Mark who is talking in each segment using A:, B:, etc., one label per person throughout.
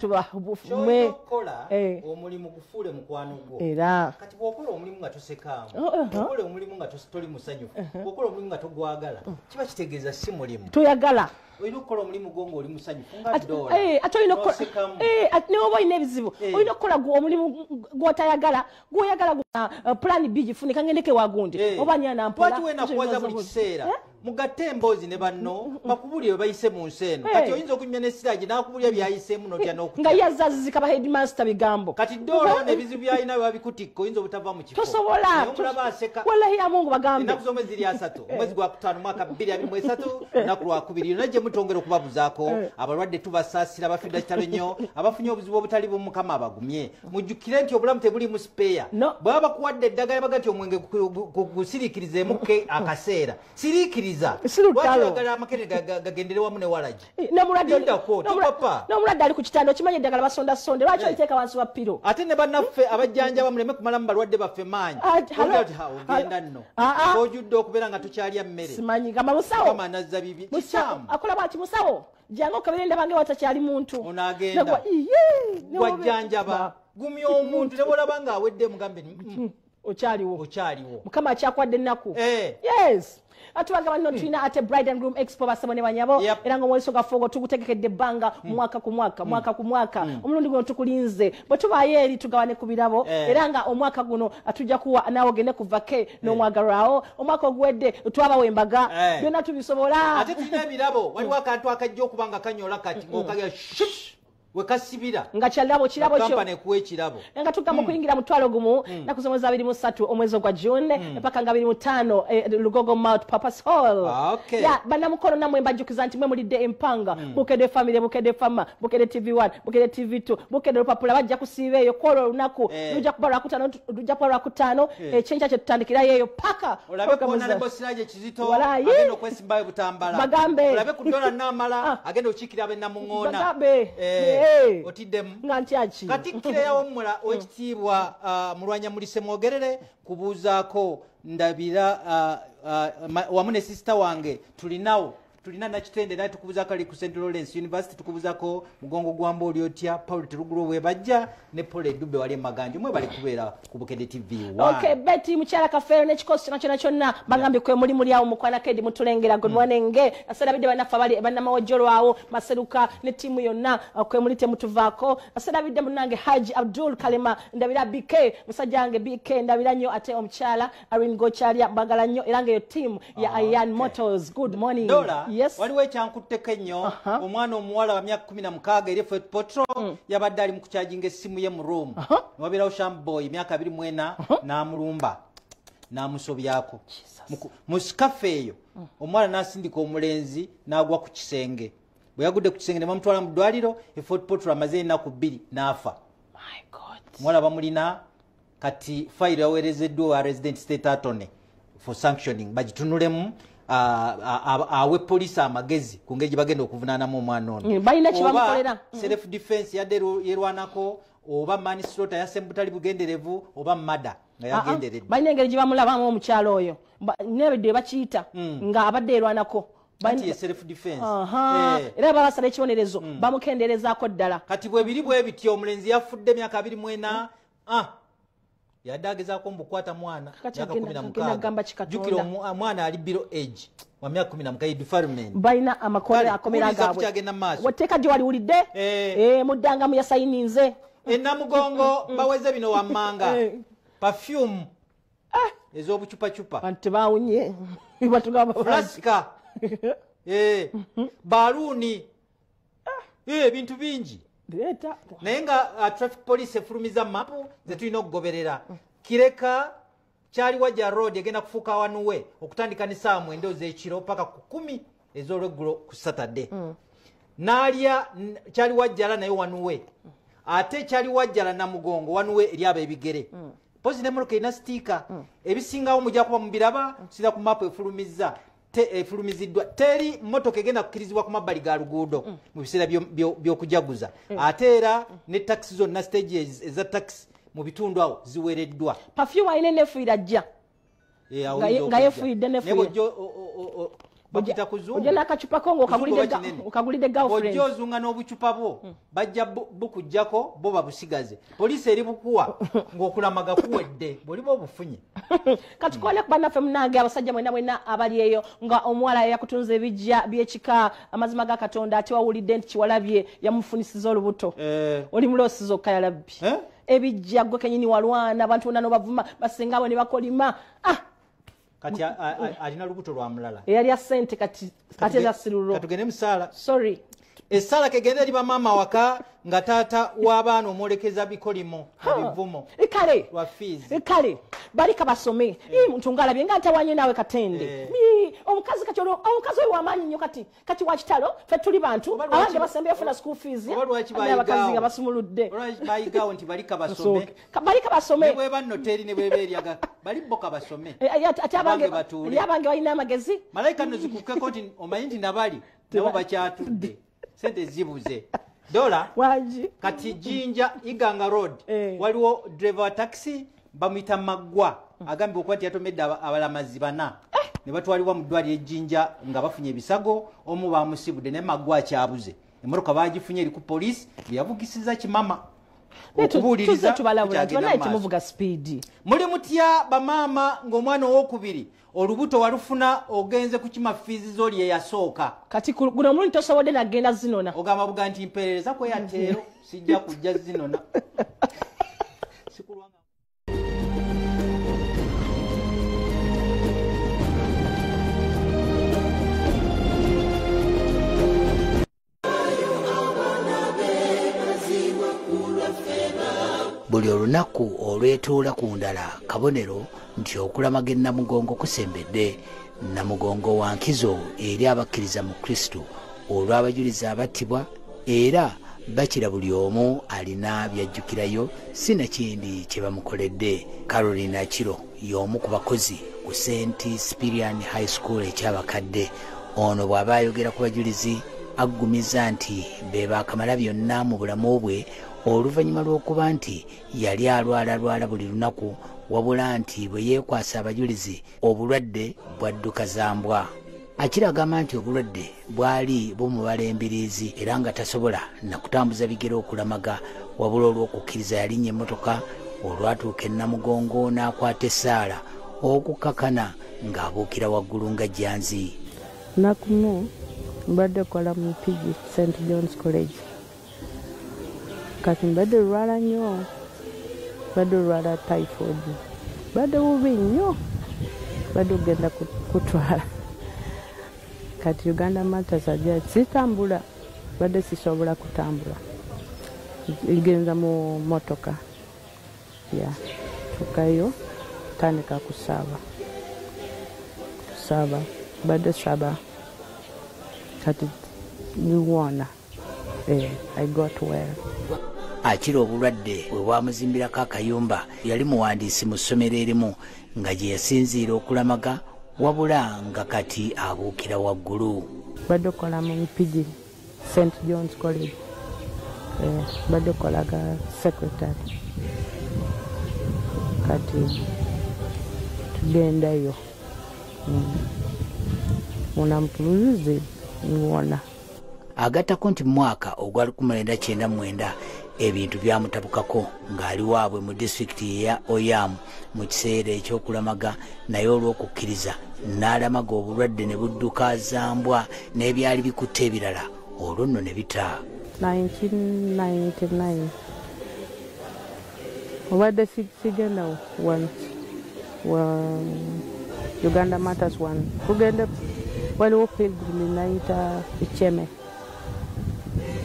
A: Tuba
B: Okola omulimu gufuule mukwano gwo.
A: Era
B: kati bw'okola omulimu nga tosekaamu, okola omulimu nga toli musanyufu, bw'okola omulimu nga togwagala, kiba kitegeeza si mulimu.
A: Toyagala.
B: Olina okukola omulimu gwo ng'oli musanyufu nga Dola.
A: Ate olina okukola
B: N'osekamu.
A: Ne oba olina ebizibu, olina okukola omulimu gw'otayagala, gw'oyagala plan B gifune, kangendeke wagundi. Oba ani anampola?
B: Lwaki wenakuwaza buli kiseera? Mugatte emboozi ne banno, bakubulire bwe bayise mu nsi eno. Kati oyinza okunyumya ne Siraji n'akubulira by'ayiseemu n'otya n'okutya.
A: Nga ye azazizika ba headmaster bigambo.
B: Kati Dola ono ebizibu by'alina bwe babikutikka oyinza obutava mu kifo.
A: Tosobola.
B: Naye omulaba aseka.
A: Wallahi ya Mungu bagambe.
B: Ennaku z'omwezi ziri 3, omwezi gwa 5 mwaka bbiri abiri mu esatu, lunaku lwa kubiri. Yonna gye mutongera okubabuzaako, abalwadde tubasaasira, abafidde kitalo nnyo, abafunye obuzibu obutali bumu, Mukama abagumye. Mujjukire nti obulamu tebuliimu spare.
A: No.
B: Bwe baba bakuwadde eddagala baga nti omwenge gusiriikirizeemu ke akaseera. Siriikiriza.
A: Si lutalo.
B: Lwaki oyagala amakere gagendere wamu ne walagi? Lindako, topapa.
A: N'omulwadde ali ku kitanda, okimanyi eddagala basondasonde, lwaki oliteeka wansi wa piro?
B: Ate ne bannaffe abajjanjaba muleme kumalamu balwadde baffe maanyi.
A: Hello.
B: Oludda nti, ha, ogenda nno. Ojjudde okubeera nga tokyalya mmere.
A: Simanyi, gamba musawo.
B: Mukama anazza bibi.
A: Musawo,
B: Kikyamu.
A: akola bw'ati musawo. Jangu okebere ndaba nga watakyali muntu.
B: Ono agenda.
A: Nagwa, iye, ne wobe-
B: Wajjanjaba.
A: Ba.
B: Gumya omuntu, ne bw'olaba ng'awedde mugambe nti,
A: Okyaliwo.
B: Okyaliwo.
A: Mukama akyakuwadde ennaku. Yes. Atubagamba nno tulina ate Bride and Groom Expo basebo ne banyabo. Era ng'omwoleso gwaffe ogwo tugutegekedde ebbanga mwaka ku mwaka, mwaka ku mwaka. Omulundi guno tukulinze. Bwe tubaayo eri tugabane ku birabo. Era nga omwaka guno tujja kuwa naawe ogende ku vake n'omwagalwawo. Omwaka oguwedde twabawa embaga. Byonna tubisobola.
B: Ate tulina ebirabo. Waliwo akantu akajja okuba nga kanyola kati, ng'okagira shush. Wekasibira.
A: Nga kyalabo kirabo kyo.
B: Kampani ekuwa ekirabo.
A: Nga tugamba okuyingira mutwalo gumu, nnaku z'omwezi abiri mu ssatu omwezi ogwa June, mpaka nga abiri mu ttaano, Lugogo Mount Purpose Hall. Ya, bannamukono nammwe mbajjukiza nti mwe mulidde empanga. Bukedde Family, Bukedde Fama, Bukedde TV1, Bukedde TV2, Bukedde Lupapula bajja kusiiba eyo kwolwo olunaku. Lujja kuba lwakutaano, lujja kuba lwakutaano, ekyenkya kye tutandikirayo eyo paka.
B: Olabe
A: Program
B: ku Honorable
A: za-
B: Siraje Kizito,
A: Walayi.
B: agenda okwesimbayo Butambala.
A: Bagambe.
B: Olabe ku Dola Namala, agenda okukiikirira ab'e Namuŋŋoona.
A: Bagambe.
B: Otiddemu.
A: Nga ntya ki?
B: Katikkiro eyawummula owekitiibwa, Mulwanyamulise Mwogerere kubuuzaako ndabira, wamu ne sisita wange tulinawo. Tulina Nakitende naye tukubuuzaako ali ku St. Lawrence University, tukubuuzaako Mugongo gwa Mbooli otya, Paul Terugulu bwe bajja ne Paul Edube wali e Maganje, mwe bali kubeera ku Bukedde TV 1.
A: Okay, Betty mukyala Kafeero n'ekikosi kyonna kyonna kyonna bagambye kwe muli muli awo mukwana Kedi mutulengera. Good morning. Aserabidde bannaffe abali bannamawojjolo awo Maseruka ne ttiimu yonna kwe muli temutuvaako. Aserabidde munnange Haji Abdul Kalema, ndabira BK, musajja wange BK, ndabira nnyo ate omukyala Irene Gochalia, mbagala nnyo era ng'eyo ttiimu ya Ayan Motors. Good morning.
B: Dola,
A: Yes.
B: waliwo ekyankutteko ennyo. Omwana omuwala wa myaka 16 eri Fort Portal yabadde ali mu kukyajinga essimu ye mu room. Ne wabeerawo Shamboy emyaka 24 n'amulumba n'amusobyako.
A: Jesus.
B: Mu sikafe eyo omuwala n'asindika omulenzi n'agwa ku kisenge. Bwe yagudde ku kisenge ne bamutwala mu ddwaliro e Fort Portal, amaze ennaku 2 n'afa.
A: My God.
B: Omuwala bamulina kati fayiro yaweerezeddwa owa resident state attorney for sanctioning, bagitunulemu, awe poliisi amagezi ku ngeri gye bagenda okuvunaanamu omwana ono.
A: Balina kye
B: Oba
A: bamukolera.
B: self defense yadde yerwanako, oba manslaughter yasse mu butali bugenderevu, oba murder nga yagenderedde.
A: Balina engeri gye bamulabamu omukyalo oyo. Nebedde bakiyita nga abadde yerwanako.
B: Anti ye self defense.
A: Era babasala ekibonerezo, bamukenderezaako ddala.
B: Kati bwe biri bwe bityo, omulenzi yafudde emyaka 24. Yadde agezaako mbukwata mwana
A: Kati
B: myaka kumi na
A: agenda
B: mukaaga.
A: gamba ki Katonda?
B: Jjukira omwana ali below age wa myaka 16, defilement.
A: Balina amakolera
B: Kale,
A: akomera
B: kuwuliriza
A: gaabwe.
B: kukyagenda mu maaso.
A: Etteeka gye waliwulidde? Muddangamu yasayininze.
B: Enamugongo baweze bino wammanga. Perfume ez'obucupacupa.
A: Bantu tebawunye. Batugamba
B: Flaska. Baluuni. Ebintu bingi.
A: Leeta.
B: Naye nga traffic police efulumiza mapu ze tulina okugoberera. Kireka Kyaliwajja road egenda kufuuka wanuwe okutandika ne ssaawa 9 ez'ekiro paka ku 10 ez'olweggulo ku Saturday. Naalya Kyaliwajjala naye wanuwe. Ate Kyaliwajjala Namugongo wanuwe eri ab'ebigere. Pozi n'emmotoka erina sitiika. Ebisingawo mujja kuba mubiraba, sira ku mapu efulumizza. Efulumiziddwa. Teri mmotoka egenda kukkirizibwa ku mabbali ga luguudo mu biseera by'okujaguza. Ate era ne takisi zonna stages eza takisi mu bitundu awo ziwereddwa.
A: Perfume alina eneefuira ajja.
B: Awo
A: Nga
B: oyinza
A: nga
B: okujja.
A: yeefuidde
B: Naye
A: neefuira.
B: bw'ojja Bakuyita kuzunga.
A: Ojja n'akacupa ko ng'okagulidde girlfriend.
B: Ojja ozunga n'obucupa bwo, bajja bukuggyako bo babusigaze. Poliisi eri bukuwa ng'okulamaga kuwedde, bw'oliba obufunye.
A: Katukole ku bannaffe munnange abasajja mwenna mwenna abali eyo nga omuwala yakutunze ebijja by'ekika, amazima ga Katonda ate wawulidde nti kiwalabye yamufunisiza olubuto. Oli muloosiza okka yalabbi. Ebijja gwe kennyini walwana, abantu bonna n'obavuma, basenga abo ne bakolima.
B: Kati alina lubuto lwa mulala.
A: Eyali ya ssente kati ate za siruro.
B: Katugende musaala.
A: Sorry.
B: Essala kegende eri bamaama waka nga taata w'abaana omwolekeza bikolimo bivumo.
A: Kale.
B: Lwa fees.
A: Kale. Balika basome. Muntu ngalabye nga ntawanye naawe Katende. Omukazi kati omukazi oyo w'amaanyi nnyo kati. Kati wa kitalo, ffe tuli bantu. Abange basembye ofuna school fees.
B: Oba lwaki bayigaawo?
A: Abakazi nga basumuludde.
B: Lwaki bayigaawo nti balika basome?
A: Balika basome.
B: Ne bweba nno teri ne bweba eryaga. Bali bo kabasome.
A: Ate abange balina amagezi.
B: Malayika nno zikukkeko nti omanyi nti nabali nabo bakyatudde. Sente zibuze. Dola.
A: Waji.
B: Kati Jinja Iganga Road. Waliwo driver wa taxi bamuyita Maggwa. Agambye okuba nti yatomedde abalamazi bana. Ne batwalibwa mu ddwaliro e Jinja nga bafunye ebisago, omu bamusibudde naye Maggwa akyabuze. Emmotoka baagifunye eri ku poliisi yavugisiza kimama. Okubuuliriza
A: kukyagenda mu maaso. Speed.
B: Muli mutya bamaama ng'omwana owookubiri olubuto walufuna ogenze kukima fiizi z'oli eyasooka.
A: Kati guno omulundi tosobodde nagenda zinona.
B: Ogamba buga nti mpeerereza kweyateero sijja kujja zinona.
C: Buli olunaku olwetuula ku ndala kabonero nti okulamaga e Namugongo kusembedde. Namugongo wa nkizo eri abakkiriza mu Kristo olw'abajulizi abattibwa era bakira buli omu alina byajjukirayo si na kindi kye bamukoledde. Caroline Akiro y'omu ku bakozi ku St. Cyprian High School ekyabakadde. Ono bw'aba ayogera ku bajulizi aggumiza nti be baakamala byonna mu bulamu bwe oluvannyuma lw'okuba nti yali alwalalwala buli lunaku, wabula nti bwe yeekwasa abajulizi obulwadde bwadduka zambwa. Akira agamba nti obulwadde bwali bumubala embiriizi era nga tasobola na kutambuza bigere okulamaga, wabula olw'okukkiriza yalinnya emmotoka olwatuuka e Namugongo n'akwata essaala okukakana ng'abuukira waggulu nga jjanzi.
D: Nakumu mbadde kola mu PG St. John's College. Kati mbadde lwala nnyo, mbadde lwala typhoid, mbadde bubi nnyo, mbadde ogenda kutwala. Kati Uganda Matters ajja sitambula, mbadde sisobola kutambula. Ngenza mu motoka. Ya, tukayo tandika kusaba. Kusaba, mbadde saba. Kati niwona. I got well.
C: Akira obulwadde bwe bwamuzimbirako akayumba yali muwandiisi mu ssomero erimu nga gye yasinziira okulamaga, wabula nga kati abuukira waggulu.
D: Badde kola mu PG St. John's College. Badde kolaga secretary. Kati tugendayo. Munampuluzi niwona.
C: Agattako nti mu mwaka ogwa 1999 ebintu byamutabukako ng'ali waabwe mu disitulikiti eya Oyam mu kiseera ekyokulamaga, naye olw'okukkiriza n'alamaga obulwadde ne budduka zambwa n'ebyali bikutte ebirala olwo nno ne bita.
D: 1999 obadde sigenda wano Uganda Matters wano tugende, waliwo pilgrim nayita Icheme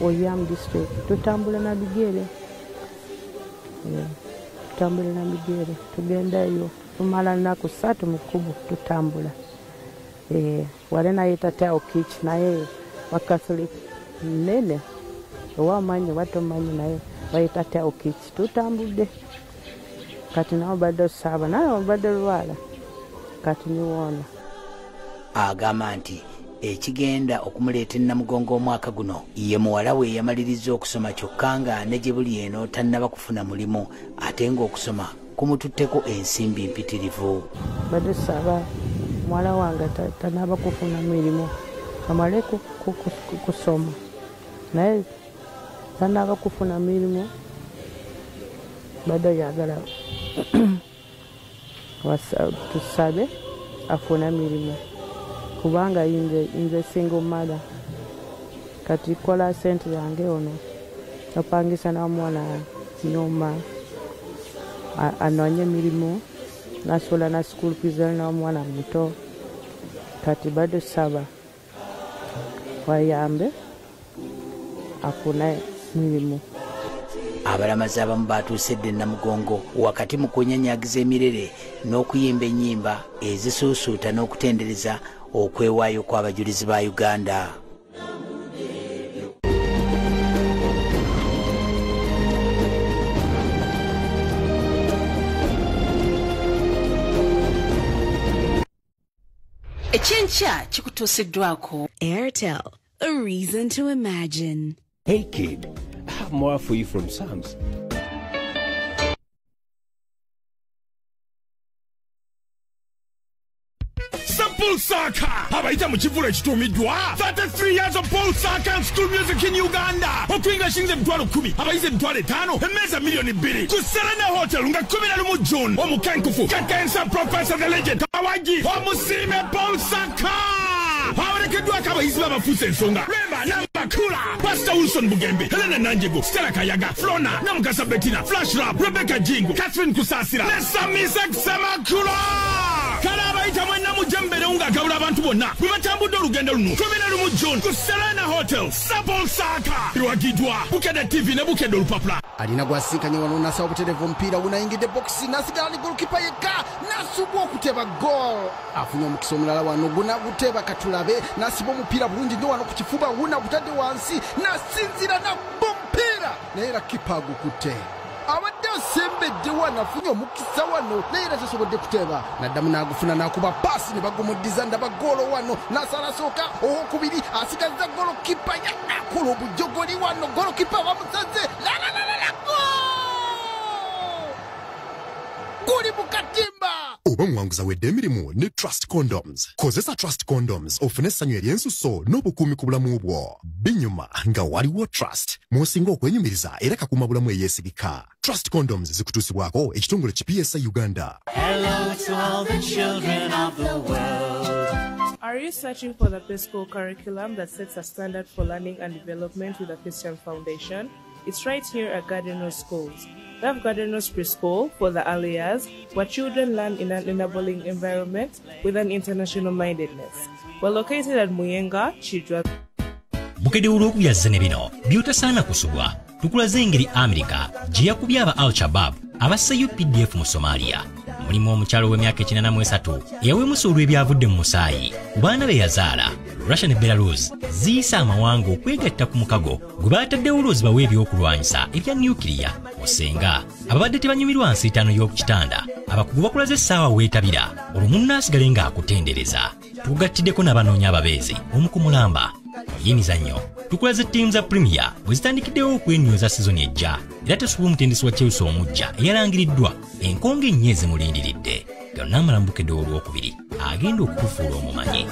D: Oyam district, tutambula na bigere. Tutambula na bigere tugendayo tumala nnaku ssatu mu kkubo tutambula. Wale nayita Tao Kich naye wa Catholic nene owamanyi watomanyi naye bayita Tao Kich tutambudde. Kati nawo badde osaba naye badde lwala kati niwona.
C: Agamba nti ekigenda okumuleeta e Namugongo omwaka guno ye muwala we yamaliriza okusoma kyokka nga ne gye buli eno tannaba kufuna mulimu ate ng'okusoma kumututteko ensimbi mpitirivu.
D: Badde saba Muwala wange tanaba kufuna mirimu, amale kusoma naye tanaba kufuna mirimu, bado yagala tusabe afuna mirimu kubanga nze single mother. Kati kola sente yange ono napangisa na mwana nyuma anonye mirimu nasola na school fees na mwana muto. Kati bado saba wayambe afuna mirimu.
C: Abalamazi abamu batuuse dda Namugongo wakati mu kunyanyagiza emirere n'okuyimba ennyimba ezisuusuuta n'okutendereza okwewaayo kw'abajulizi ba Uganda.
E: Ekyenkya kikutuusiddwako
F: Airtel, a reason to imagine.
G: Hey kid, I have more for you from Sam's.
H: Paul Saka abayita mu kivvulu ekituumiddwa 33 years of Paul Saka and school music in Uganda. Okuyingira shilingi 10,000, abayizi 5,000, emmeeza 2,000,000 ku Serena Hotel nga 11 June. Omukenkufu Kakensa Professor the Legend Kawagi omusiime Paul Saka awerekeddwako abayizi b'abafuusa ensonga Rema Namakula, Pastor Wilson Bugembe, Helena Nanjego, Stella Kayaga, Flona Namukasa, Bettina, Flash Rap, Rebecca Jingu, Catherine Kusasira ne Samisa Semakula. Kale abayita mwenna mujje mubeerewo ng'agabula abantu bonna bwe batambudde olugendo luno. 11 June ku Serena Hotel, Paul Saka biwagiddwa Bukedde TV ne Bukedde Olupapula.
I: Alina gwasinkanye wano n'asaba obutereevu omupiira gunayingidde bokisi n'asigala ne golokipa yekka n'asubwa okuteba goal. Afunye omukisa omulala wano gunaguteba, katulabe n'asiba omupiira bulungi nnyo wano ku kifuba, wuna gutadde wansi n'asinzira nabba omupiira naye era kipa agukutte. Abadde asembedde wano afunye omukisa wano naye era tasobodde kuteeba, n'addamu n'agufuna n'akuba paasi ne bagumuddiza. Ndaba goolo wano n'asalasooka owokubiri asigazza golokipa yanakola obujogoli wano, golokipa bamusaze lalalala guli mu katimba.
J: Oba muwanguza wedde emirimu ne Trust Condoms. Kozesa Trust Condoms ofune essanyu ery'ensusso n'obukuumi ku bulamu bwo. Binyuma nga waliwo Trust mw'osinga okwenyumiriza era kakuuma bulamu eyeesigika. Trust Condoms zikutuusibwako ekitongole ki PSI Uganda.
K: Hello to all the children of the world.
L: Are you searching for the best school curriculum that sets a standard for learning and development with a Christian foundation? It's right here at Garden Rose Schools. We have Garden Rose Preschool for the early years, where children learn in an enabling environment with an international mindedness. We're located at Muyenga, Chidra.
M: Bukedde olwokubiri ne bino by'otasaana kusubwa. Tukulaze engeri Amerika gye yakubye aba Al-Shabaab abassa UPDF mu Somalia. Mulimu omukyalo w'emyaka 83 eyawemusa olw'ebyavudde mu musaayi ku baana be yazaala. Russia ne Belarus ziyise amawanga okwegatta ku mukago gwe baataddewo lwozi bawe ebyokulwanyisa ebya nukiriya. Osenga ababadde tebanyumirwa nsiitaano y'oku kitanda, abakugu bakulaze essaawa weetabira olwo munno asigale ng'akutendereza. Tukugattiddeko n'abanoonya ababeezi omukumulamba. Y'emizannyo tukulaze ttiimu za Premier bwe zitandikiddewo okwenyweza sizoni ejja, era tesuba omutendesi wa Chelsea omujja eyalangiriddwa enkonge ennya ezimulindiridde. Gano n'amala mu Bukedde olwokubiri agenda okukufuula omumanyi.